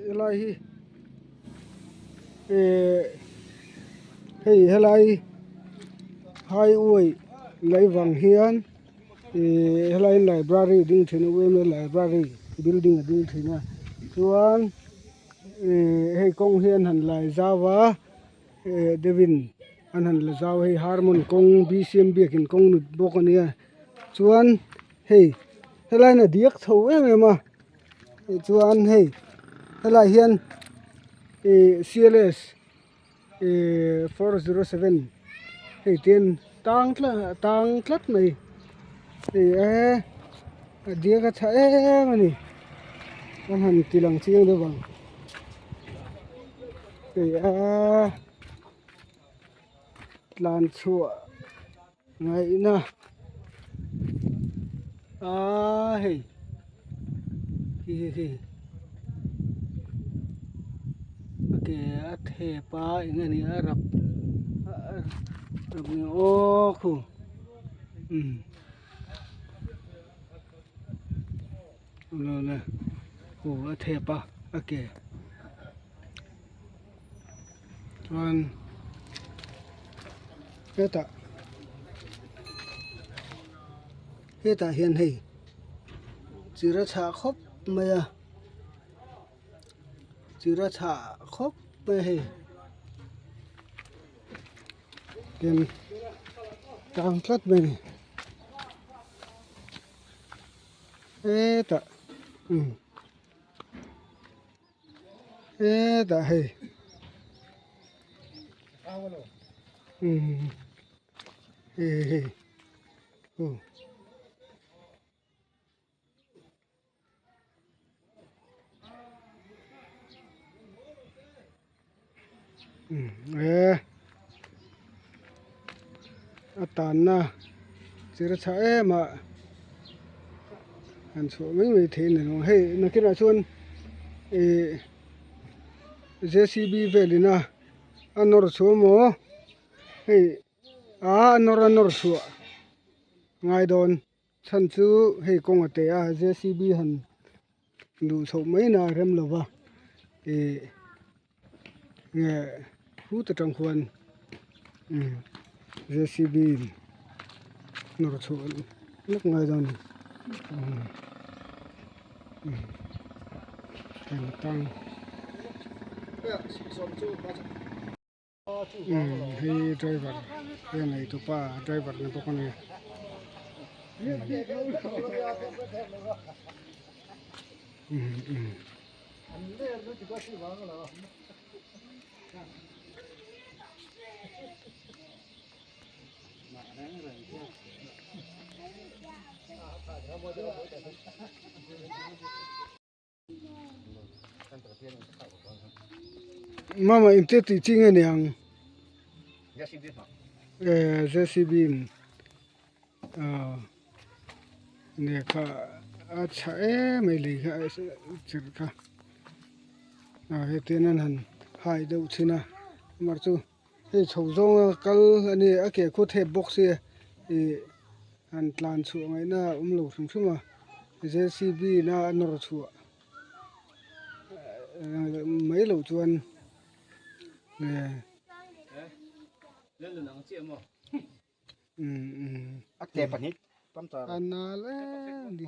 Helai hi eh hei helai highway laih vang hian ih helai library ding thin a yma library building a ding thin a chuan ih hei kawng hi an han lai zau a eh deuhin an han la zau a hei harmon kawng bcm biakin kawng nut bawk a nia chuan. Hei helai in a diak chho em em a tichuan hei helai hian ih cls ih 407 hei te an tang tlat tang tlat mai hei e a diak a tha em a ni an han ti lang chiang deuh ang hei a tlan chhuah. Ngaihna a hei khi khi khi a ke a thep a eng nge ni a rap rap nge aw khu umm awle khu a thep a a ke chuan hetah hetah hian hei chira chhah khawp mai a chira chhah khawp mai a hei tin tang tlat mai a ni hetah umm. Hetah hei umm hei hei aw umm e a tanna chir a chhah em a han chhuah mai mai theih a ni lo hei nakinah chuan ih j c b velin a a nawr chhuah maw hei ah a nawr a nawr chhuah ngai dawn. Chhan chu hei kawng a teh a j c b han duh chhoh mai na a rem lo va ih nge hut atang khuan umm j c b in nawr chhuah lawk ngai dawn a ni umm umm heng tang. Umm hei driver hi a nei tupa driver ni bawk a ni umm umm. Mama inte tih chi nge niang eh jcb in ah lehkha a chhah em mai lei kha chirh kha ah hetiang an han hai deuh thin a amah chu hei chho zawnga kal a ni a ke khu thep bawk sia ih han tlan chhuah ngaihna a awm lo hrim hrim a jcb in a nawr chhuah mai loh chuan a nal em a ni.